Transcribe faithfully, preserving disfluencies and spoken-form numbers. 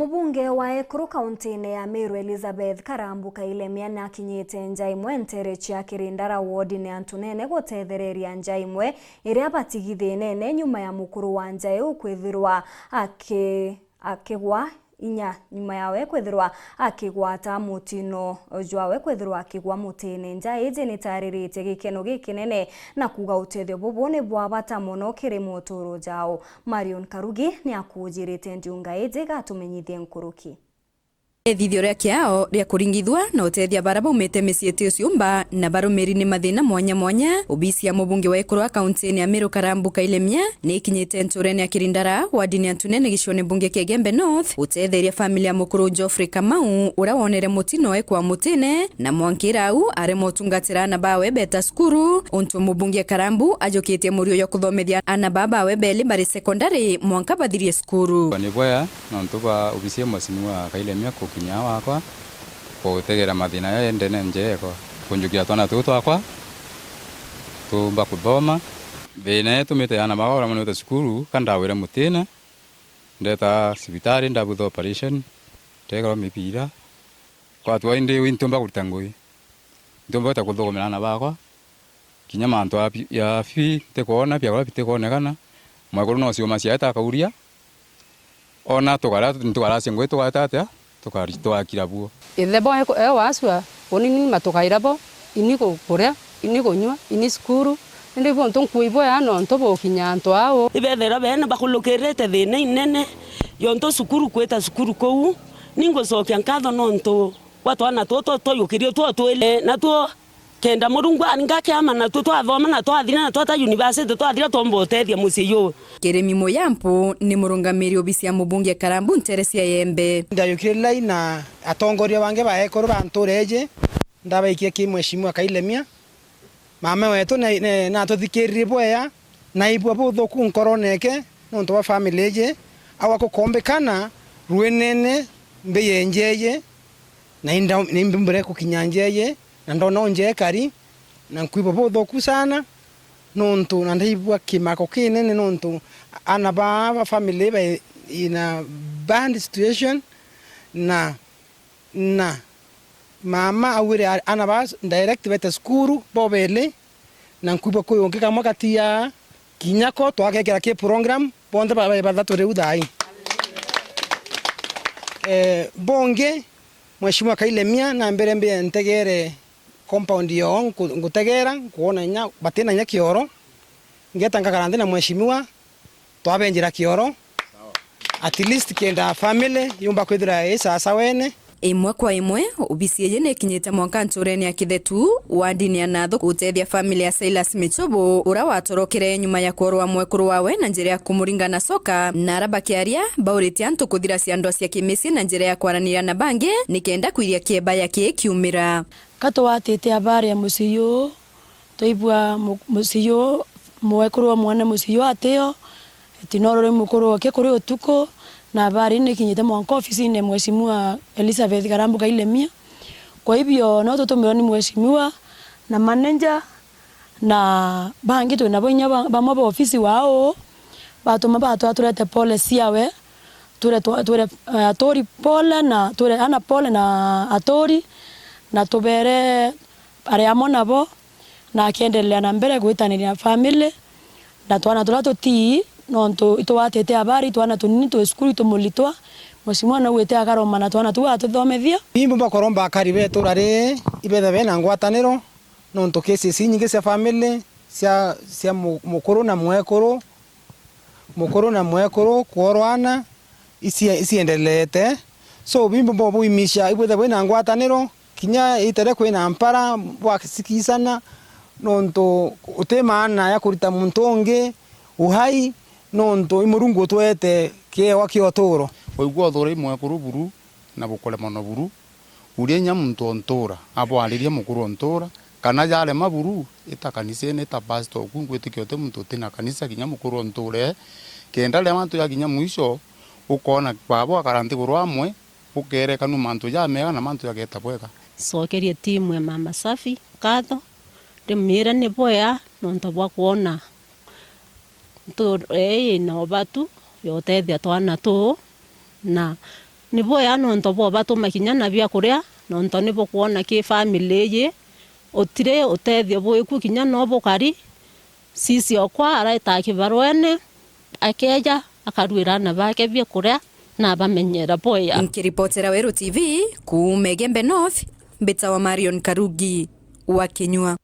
Mubunge wa ekuru kauntine ya Meru Elizabeth Karambu Kailemia nakinyite nja imwe ntere cia Kirindara wodine ya Ntunene gutethereria nja imwe iria batigithinene nyuma ya mukuru wa nja iu kwithirwa aki-, akigwa inya nyuma yawe kwithirwa akigwata mutino jwawe kwithirwa akigwa mutine. Nja iji nitariritie gikeno gikinene na kuuga utethio bubu ni bwa bata mono kiri muturo jao. Marion Karugi ni akujirite ndiunga iji igatumenyithie nkuruki. Ithithio ria kiao ria kuringithua na utethia bara baumite micii iti uciumba na barumiri ni mathina mwanya mwanya, obisi ya mubunge wa ekuru a kauntini ya Meru Karambu Kailemia ni ikinyite nturene ya Kirindara, wardini ya Ntunene gicione mbunge kia Igembe North, gutetheria family ya mukuru Geoffrey Kamau, uria wonere mutino ekwa mutine, na mwankira au aremwa utungatira ana bawe beta cukuru, untu mubunge Karambu ajukitie murio jwa kuthomethia ana baa bawe beli bari secondary mwanka bathirie cukuru. Ni bwea nontu bwa obisi ya mweshimiwa Kailemia kukinya wakwa, kutegera mathina ya ndene njeeko, kunjukia twana tuu twakwa tuumba kuthoma. Thina itumite ana bakwa uria munite cukuru, ka ndawire mutine, ndeta cibitari, ndabutha operation, ndekerwa mibira, kwatwa indi wi ntiumba kurita ngugi, ntiumba gwita kuthugumira ana bakwa, kinya mantu ya pi-, ya fee ntikwona, biakura bitikwonekana, mwekuru no ciuma ciaeta akauria, ona tukaria, ntukaracia ngugi tugaeta atia, tukari-, twakira buo. Ithe bo e, e waacua, uni ni matukaira bo, ini ku-, kuria, ini kunyua, ini cukuru, indi buntu nkuui bwea nontu bukinya antu au. Ibethira beene bakulukirite thina inene, yontu cukuru kwita cukuru kuu, ni ngucokia nkatho nontu bwa twana tutu twayukirio two twili, natuo kenda Murungu aringa kiama, natuo twathoma na twathira na twata university twathira twomba utethia mucii juu. Kirimi Muyampu ni murungamiri obisi ya mubunge Karambu ntere cia Igembe. Ndayukire lai na atongoria bangi ba ekuru ba ntuura iji, ndabaikia ki Mheshimiwa Kailemia. Mama wetu na, na, natuthikiririe bwea, naibua buthuku nkorone eke, nontu bwa family iji, au akukombikana rwinene mbi yenjeeye, na inda-, na imbumbire kukinya njeeye, na ndona unje ekari, na nkwibua buthuku sana, nontu na ndaibua kimako kinene, nontu ana baa ba family ba in a bad situation, na, na mama augire a-, ana baa direct bete cukuru bobeli, na nkwibua kwi ungi kamwe kati ya kinya ko twagekira ki program, bonthe ba-, ba-, bathatu riu thaai. Eh, bungi, Mheshimiwa Kailemia, na mbere mbie ntegere compound yoo, nku-, ngutegera, nkwona inya, batina inya kioro, ngeta ngakara nthi na Mheshimiwa, twabenjira kioro, at least kenda family yumba kwithira i sasawa wene. Imwe kwa imwe, obisi iji ni ikinyite mwanka nturene ya Kithetu, wardini ya Nathu, gutethia family ya Silas Michobo, uria watorokere nyuma ya kworwa mwekuru wawe na njira ya kumuringa na coka, na ara bakiaria, bauritie antu kuthira ciandwa cia kimicii na njira ya kwaraniria na bangi, nikenda kwiria kiebaya kii kiumira. Ka twatite habari ya mucii juu, twaibua mu-, mucii juu, mwekuru wa mwana mucii juu atio, ati no ruri mukuru oke kuri utuku, na habari nikinyite mwanka ofisine ya Mheshimiwa Elizabeth Karambu Kailemia. Kwa hivyo, no tutumirwe ni mheshimiwa na manager na bangi twinabo inya ba-, bamwe ba ofisi wao, batuma batwa turete pole ciawe, twire twa-, twire, eh, aturi pole na twire ana pole na aturi, na tubere ari amwe nabo, na akiendelea na mbere gwitaniria na family, na twana turia tutii, nontu itwatite habari, twana tunini twi cukuru itumuritwa, mheshimiwa naugite akaroma na twana tuu atuthomethia. Imbu bakoromba akari betura ri, ibetha bena ngwataniro, nontu cases inyingi cia family, cia, cia mu-, mukuru na mwekuru, mukuru na mwekuru kworwana, ici-, iciendelete. So, bimbo bo buimisha, ibwithe bwina ngwataniro, kinya itere kwina mpara, bwasikisana, nontu uti maana ya kurita muntu ungi uhai, nontu i Murungu utwete kiewa kia uturo. Waigua uthura i mwekuru buru, na bukure mono buru, uria inya muntu o ntura, abwaririe mukuru o ntura, kana jarema buru, ita kanisene, ita pastor oku, ngwitikia uti muntu utina kanisa, kinya mukuru o ntura ee, kenda riria mantu jakinya mwisho, ukoona baba akara nthiguru amwe, bukerekanu mantu jamega na mantu jageta bwega. Cokerie timu ya Mama Safi nkatho, ndimiire ni bwea nontu bwa kwona ntu-, ii ina ubatu ya utethia twana tuu, na Ni bwea nontu bwobatuma kinya na biakuria, nontu ni bukwona ki family iji utiri utethio bwiku kinya no bukari. Sisi okwa araita kibaruene, akeja akaruira ana bake biakuria na abamenyera bwea. Nkiripotera Weru T V kuuma Igembe North, mbitawa Marion Karugi wa Kinyua.